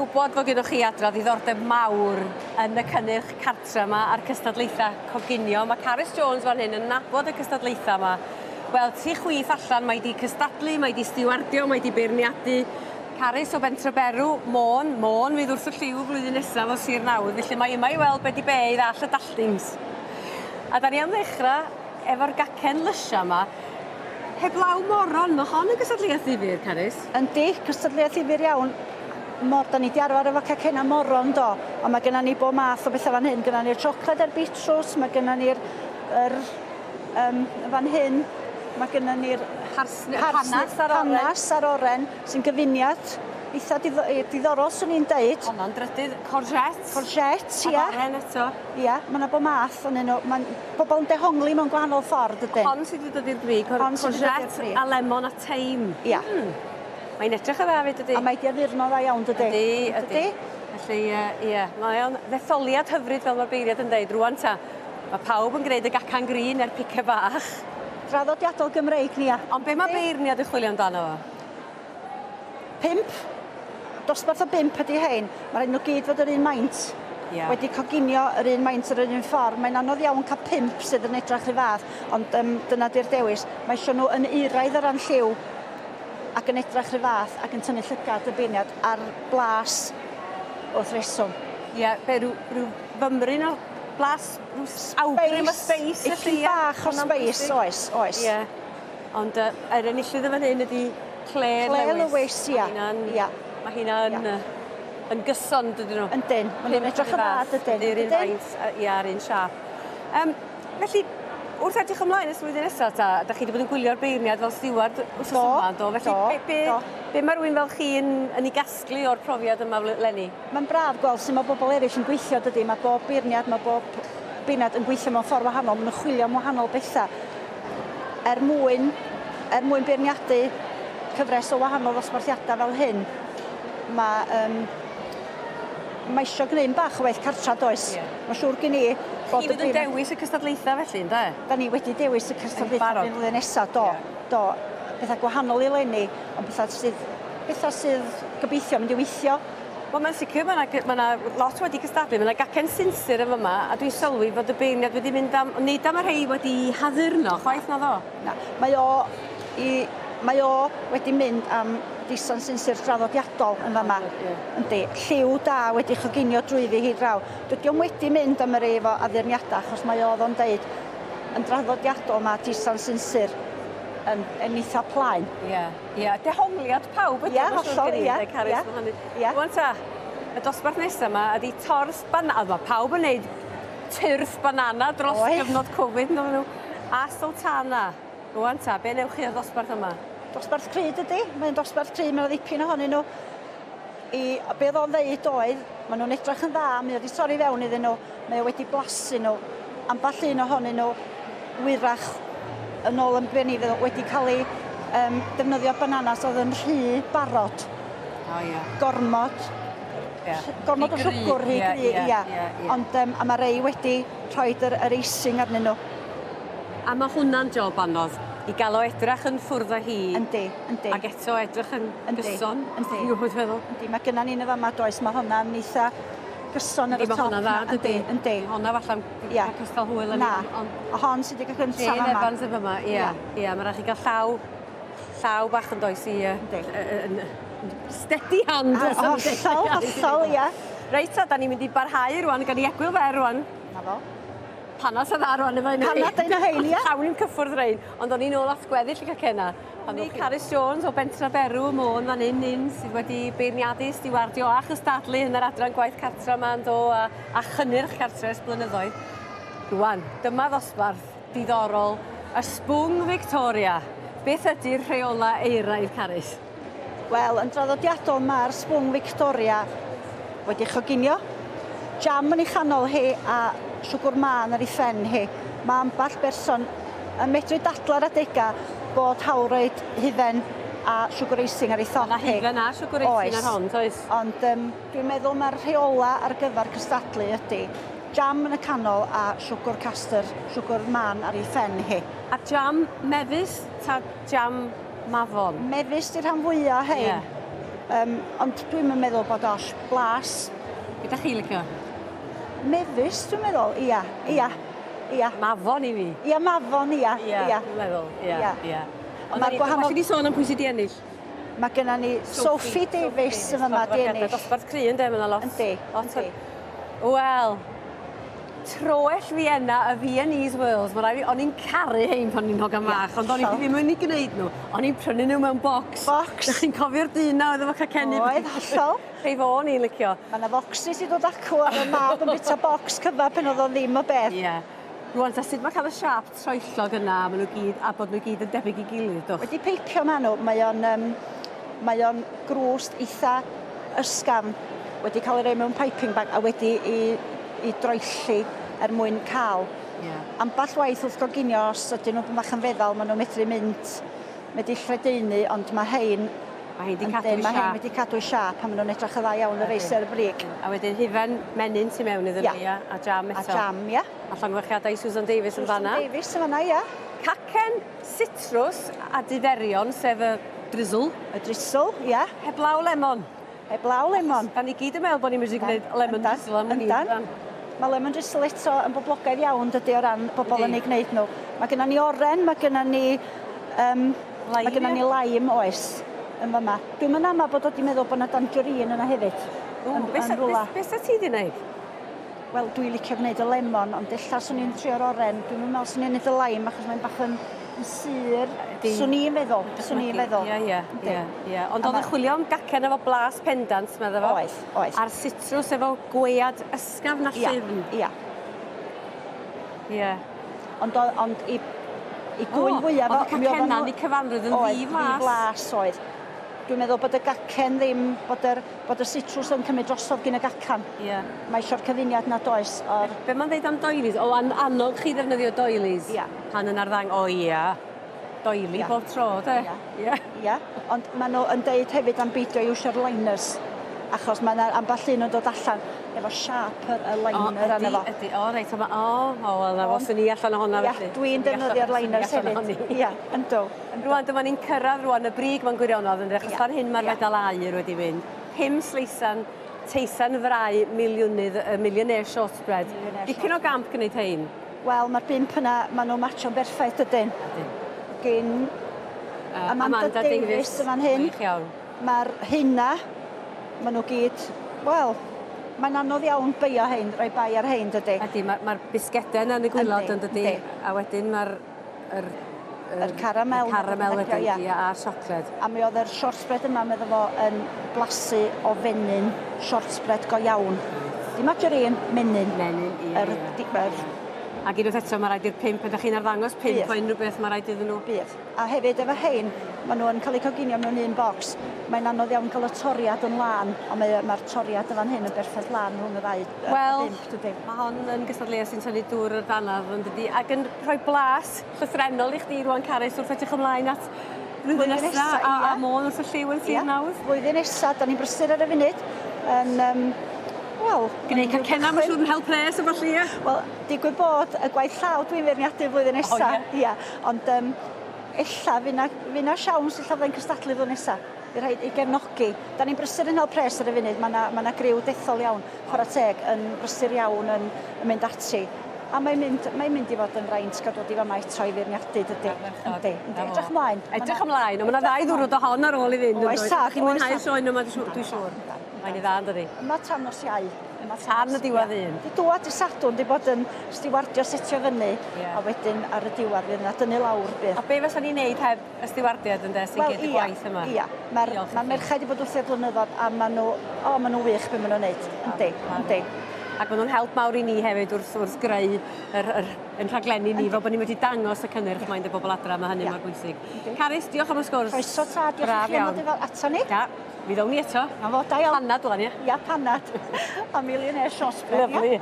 gwybod fod gennych chi adra ddiddordeb mawr yn y cynnyrch cartre yma a'r cystadlaethau coginio. Mae Carys Jones fan hyn yn nabod y cystadlaethau yma. Wel, tu chwith allan, mae 'di cystadlu, mae 'di stiwardio, mae 'di beirniadu. Carys o Bentre Berw, Môn, Môn fydd wrth y llyw flwyddyn nesaf o Sir Nawdd, felly mae yma i weld be 'di be i ddall y dalltings. A da ni am ddechrau efo'r gacen lysia 'ma. Heblaw moron, ma' hon yn gystadleuaeth ddifyr, Carys. Yndi, cystadleuaeth ddifyr iawn. Mor, da ni 'di arfer efo cacenna moron do, ond mae genna ni bob math o bethau fan hyn. Genna ni'r siocled a'r beetroots, mae genna ni'r yr, um, fan hyn, mae genna ni'r parsnip, panas a'r oren. Panas a'r oren, sy'n gyfuniad eitha diddorol, swn i'n deud. Honno'n drydydd, courgette. Courgette, ia. A'r oren eto. Ia, mae yna bob math o'n nhw. Mae pobl yn dehongli mewn gwahanol ffordd, ydyn. Hon sydd wedi dod i'r brig, Hon sydd wedi dod i'r courgette a lemon a thyme. Ia. Mae'n edrych yn dda 'fyd dydi? A mae 'di addurno dda iawn dydi? Ydi, ydi. Felly yy ie, mae o'n ddetholiad hyfryd fel mae'r beirniad yn deud rŵan ta. Mae pawb yn gneud y gacan green a'r pice bach. Draddodiadol Gymreig nia. Ond be' ma' beirniad yn chwilio amdano fo? Pump. Dosbarth o bump ydi hein. Ma' raid nhw gyd fod yr un maint. Ia. Wedi coginio yr un maint yr un ffordd. Mae'n anodd iawn cael pump sydd yn edrach rhy fath, ond um, dyna di'r dewis. Mae eisiau nhw yn euraidd o ran lliw ac yn edrach rhy fath ac yn tynnu llygad y beirniad ar blas wrth reswm. Ie, be, rhyw, rhyw fymryn o blas, rhyw awgrym o sbeis felly? Ipyn bach o sbeis, oes, oes. Ie. Ond yy yr enillydd yn fan hyn ydi Claire, Claire Lewis. Lewis, ia. Ma' hynna'n... Ia. Ma' hynna'n Ia. yy yn gyson dydyn nhw? Yndyn, ma' nhw'n edrych yn dda dydyn? Ydi'r un faint yy ia yr un siâp. Yym felly wrth edrych ymlaen at flwyddyn nesa ta, 'dach chi 'di bod yn gwylio'r beirniad fel stiward wsos Do. yma do? Felly Do. be' be' Do. be' ma' rywun fel chi yn yn 'i gasglu o'r profiad yma fly- leni? Mae'n braf gweld sut ma' bobl eraill yn gweithio dydi? Ma' bob beirniad ma' bob beirniad yn gweithio mewn ffordd wahanol, ma' nhw'n chwilio am wahanol betha. Er mwyn, er mwyn beirniadu cyfres o wahanol ddosbarthiadau fel hyn, mae, um, mae eisiau gwneud bach o waith cartra, does? Yeah. Mae'n siŵr gen i bod Chi fydd yn dewis y cystadlaethau felly, ynde? Da ni wedi dewis y cystadlaethau yn flwyddyn nesaf, do. Yeah. Do. Pethau gwahanol i leni, ond pethau sydd, pethau sydd gobeithio mynd i weithio. Wel mae'n sicr ma' 'na gy- ma' 'na lot wedi cystadlu ma' 'na gacen sinsir yn fyma a dwi'n sylwi fod y beirniad wedi mynd am nid am y rhei wedi haddurno chwaith naddo? Na. Mae o i mae o wedi mynd am dison sinsir draddodiadol yn fama. Ie. Yndi. Lliw da wedi choginio drwyddi hi draw. Dydy o'm wedi mynd am y rei efo addurniada achos mae o o'dd o'n deud yn draddodiadol ma' tisan sinsir yn yn itha plaen. Ie. Ie, dehongliad pawb ydi o, ma'n siŵr gen i, ynde, Carys? Ie, ie. Rŵan ta, y dosbarth nesa 'ma ydi torth bana- ma' pawb yn neud tyrth banana dros Oedd. gyfnod Covid on'd oedden nhw? A sultana. Rŵan ta, be' newch chi o'r ddosbarth yma? Dosbarth cry dydi? Mae'n dosbarth cry, ma' 'na ddipyn ohonyn nhw. I, be' o'dd o'n ddeud oedd, ma' nhw'n edrach yn dda, mae o 'di torri fewn iddyn nhw, mae o wedi blasu nhw. Ambell un ohonyn nhw wyrach yn ôl yn be o'n i feddwl wedi cael ei um, defnyddio bananas oedd yn rhy barod. O oh, ia. Gormod. Yeah. Gormod o siwgr rhy yeah, gry, ia. Yeah, yeah. Ond um, a mae rei wedi rhoi yr, yr icing arnyn nhw. A mae hwnna'n job anodd i gael o edrach yn ffwrdd â hi. Yndi, yndi. Ac eto edrych yn yndi, gyson. Yndi. Ti'n gwybod feddwl? Yndi, mae gynna ni yn y fama does, mae hwnna'n eitha gyson ar y top. Yndi, mae hwnna'n dda, dydy? Yndi, yndi. Honna falla'n Ia. cael cystal hwyl yn Na. A hon sydd wedi cael gyntaf Jane fama. Evans yn fyma, ia. Ia, mae rhaid chi gael llaw, llaw bach yn does i... Yndi. Steady hand. A, hollol, hollol, ia. Reit ta, da ni'n mynd i barhau rwan, gan i egwyl fer rwan. Na fo. Panas a dda rwan efo hynny. Panad un o hein, ia. Llawn i'm cyffwrdd rein, ond o'n i'n ôl at gweddill y cacenna. Pan ni Carys Jones o Bentra Berw, Môn, fan hyn, un sydd wedi beirniadu, stiwardio a chystadlu yn yr adran gwaith cartra yma yn do, a, a chynnyrch cartre ers blynyddoedd. Rwan, dyma ddosbarth diddorol, y Sbwng Victoria. Beth ydy'r rheola euraidd, Carys? Wel, yn draddodiadol mae'r sbwng Victoria wedi choginio. Jam yn ei chanol hi a siwgr mân ar ei phen hi. Mae ambell berson yn medru dadlau ar adegau bod hawl roed hufen a siwgr icing ar ei thop hi. Mae hufen a siwgr icing ar hon, oes? Ond um, dwi'n meddwl mae'r rheola ar gyfer cystadlu ydy jam yn y canol a siwgr castor, siwgr mân ar ei phen hi. A jam mefus ta jam mafon? Mefus 'di'r rhan fwya o hein. Ie. Ond dwi'm yn meddwl bod oll blas. Be 'dach chi licio? Mefus dwi'n meddwl, ia, ia, ia. Mafon i fi. Ia, mafon, ia, ia. Ia, dwi'n meddwl, ia, ia. Ond Ma'r gwahanol... Well i ni sôn am pwy sy 'di ennill. Mae genna ni Sophie Davies yn fama 'di ennill. Dosbarth cry ynde, ma' 'na lot. Yndi, lot o... yndi. Wel, troell Vienna, y Viennese Whirls, ma' rai' fi, o'n i'n caru hein pan o'n i'n hogan fach, ond o'n i ddim yn 'u gneud nhw. O'n i'n prynu nhw mewn bocs. Bocs. Dych chi'n cofio'r dyn 'na oedd efo cacenni? Oedd, hollol. Rhei fo o'n i'n licio. Ma' 'na focsys i ddod acw a fy mab yn bita bocs cyfa pan o'dd o ddim o beth. Ie. Rŵan ta sut ma' ca'l y siâp troellog yna a ma' n'w gyd a bod n'w gyd yn debyg i gilydd dwch? Wedi peipio ma' n'w mae o'n yym mae o'n grwst eitha ysgafn wedi cael ei roi mewn piping bag a wedi 'i 'i droelli er mwyn ca'l. Ie. Amball waith wrth goginio os ydyn nhw bach yn feddal ma' nhw'n medru mynd medru lledaenu ond ma' rhein Ma' hein 'di cadw 'u siâp. Ma' hein wedi cadw 'u siâp a ma' nw'n edrych yn dda iawn y rei sy ar y brig. A wedyn hufen menyn tu mewn iddyn nhw ia? A jam eto. A jam ia. A llongyfarchiadau i Susan Davies yn fanna. Susan Davies yn fanna ia. Cacen sitrws a diferion sef y drizzle. Y drizzle ia. Heblaw lemon. Heblaw lemon. Da ni gyd yn meddwl bod ni'n medru gwneud lemon drizzle am wn i. Yndan. Mae lemon drizzle eto yn boblogaidd iawn dydy o ran bobl yn ei gwneud nhw. Mae gennym ni oren, mae gennym ni Lime, mae gennym ni lime oes yn fyma. Dwi'm yn ama bod o 'di meddwl bod 'na tangerine yna hefyd. O, yn rwla. Be sa ti 'di wneud? Wel, dwi licio gwneud y lemon, ond ella swn i'n trio'r oren. Dwi'm yn meddwl swn i'n neud y lime achos mae'n bach yn sur. Swn i'n meddwl, swn i'n meddwl. Ie, ie, ie, ie. Ond oedd yn chwilio am gacen efo blas pendant, medda fo. Oedd, oedd. A'r sitrws efo gwead ysgafn a llyfn. Ia. Ie. Ond ond i i gwyn fwyaf o, oedd y cacenna yn eu cyfanrwydd yn ddi-flas. Ddi-flas oedd. Dwi'n meddwl bod y gacen ddim, bod yr, bod y sitrws yn cymryd drosodd gyn y gacan. Ie. Mae eisiau'r cyfuniad na does o'r... Be mae'n dweud am doilies? O, an annog chi ddefnyddio doilies? Ia. Pan yn arddang, o ia, doily Ia. bob tro, de? Ia. Ia. Ia, ond maen nhw yn deud hefyd am beidio iwsio'r liners, achos mae yna ambell un yn dod allan efo siâp yr y liner arno fo. Ydy, ydy. O, reit, o, o, o, wel, na fo, swn i allan ohona Ia, felly. dwi'n defnyddio'r liners hefyd. Ia, yndw. Rwan, dyma ni'n cyrraedd rwan y brig mewn gwirionedd, yn achos fan hyn mae'r fedal aur wedi mynd. 5 sleisan, teisen frau miliwnydd, y millionaire shortbread. Dipyn o gamp gwneud hein. Wel, mae'r bump yna, maen nhw'n matcho'n berffaith, dydyn. Gyn Amanda Davies yn fan hyn. Gwych iawn. Mae'r heina, maen nhw gyd, wel, mae'n anodd iawn beio hein, rhoi bai ar hein, dydy. Ydy, mae'r ma bisgedau yna yn y gwylod yn dydy. A wedyn mae'r yr, yr caramel. Y caramel wedyn, ia, ia, a'r siocled. A mi oedd yr shortbread yma, medda fo, yn blasu o fenyn shortbread go iawn. Dim margarine, menyn. Menyn, ie. Yr, yr, Ac unwaith eto, mae rhaid i'r pump, ydych chi'n arddangos pump o unrhyw beth mae rhaid iddyn nhw? Bydd. A hefyd efo hein, maen nhw yn cael eu coginio mewn un bocs. Mae'n anodd iawn cael y toriad yn lân, ond mae'r mae toriad yn fan hyn yn berffaith lân rhwng y ddau, Wel, y bump, dydy. Mae hon yn gystadleuaeth sy'n tynnu dŵr yr ddannadd, yn dydy, ac yn rhoi blas llythrennol i chdi rwan, Carys, wrth edrych ymlaen at blwyddyn nesaf a, a Môn wrth y llyw yn sir nawdd. Blwyddyn nesaf, da ni'n brysur ar y funud. Yn, wel, gwneud cacenna, mae'n siŵr yn hel pres a falle, ie? Wel, digwydd bod y gwaith llaw dwi'n feirniadu flwyddyn nesa. O, ie. Ia, ond ella fydd 'na siawns ella fyddai'n cystadlu flwyddyn nesa. Fydd rhaid i gefnogi. Da ni'n brysur yn hel pres ar y funud. Mae 'na ma griw dethol iawn, chwarae teg, yn brysur iawn yn mynd ati. A mae'n mynd, mae mynd i fod yn fraint gael dod i fama eto i feirniadu, dydy. Yndi, yndi. Edrych ymlaen. Edrych ymlaen, ond mae 'na ddau ddwrnod o hon ar ôl i fynd. Oes tad. Chi'n mwynhau'r sioe yma, dwi'n siŵr. Mae'n i dda, yn dydi? Yma tan nos Iau. Yma tan y diwedd un. Di dŵad i Sadwrn di bod yn stiwardio setio fyny, a wedyn ar y diwedd fydd yna dynnu lawr bydd. A be fysa ni'n neud heb y stiwardiad ynde sy'n gwneud y gwaith yma? Ia, mae'r ma merched wedi bod wrth i'r blynyddoedd a maen nhw, o, maen nhw wych be maen nhw'n neud. Yndi, yndi. Ac maen nhw'n help mawr i ni hefyd wrth greu yn rhaglenni ni, fel bod ni'n wedi dangos y cynnyrch mae'n dy bobl adra, mae hynny mor bwysig. Carys, diolch am y sgwrs. Croeso ta, diolch i chi am ddod ato ni. Ja, mi ddown ni eto. Na fo, da iawn. Panad wan, ie? Ia, panad. A millionaire shortbread, Lovely.